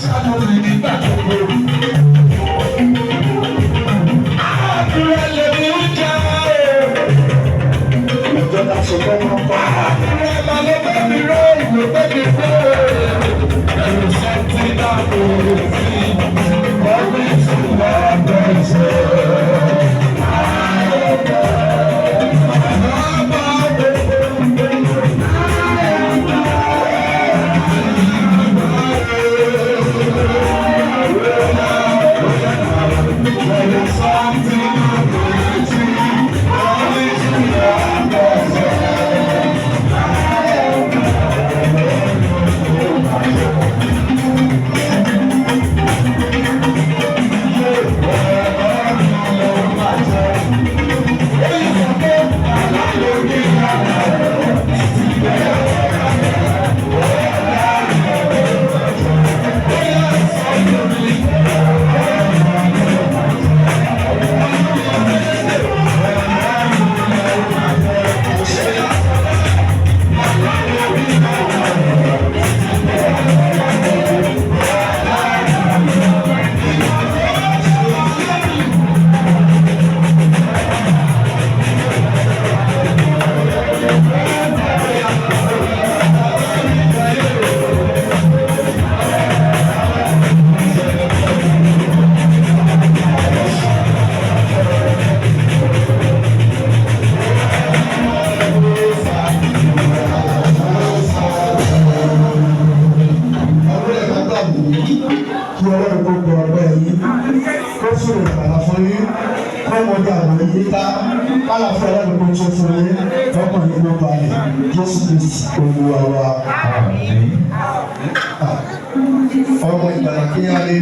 Ṣàánú mi nígbà gbogbo. Àdúrà lèmi ń jẹ́ o. Ìjọba ṣe kọ́ wọn kọ́. Àdúrà máa ló bẹ́ mi ró, ló bẹ́ mi ró. There is something that will see. Coming to my blessing. There is something that will see. Coming to my blessing. Ọdún ẹ̀ka gbà mí kí Ọlọ́run kó gbọ́ ọpẹ́ yín, kó fún ìgbàlá fún yín, kó mọdé àwọn yín ká kálàfẹ́ Ọlọ́run kó tó fún yín lọ́kàn yín ló balẹ̀. Jésù Kristi Olúwa wa. Ọmọ ìgbàlá kí á lé.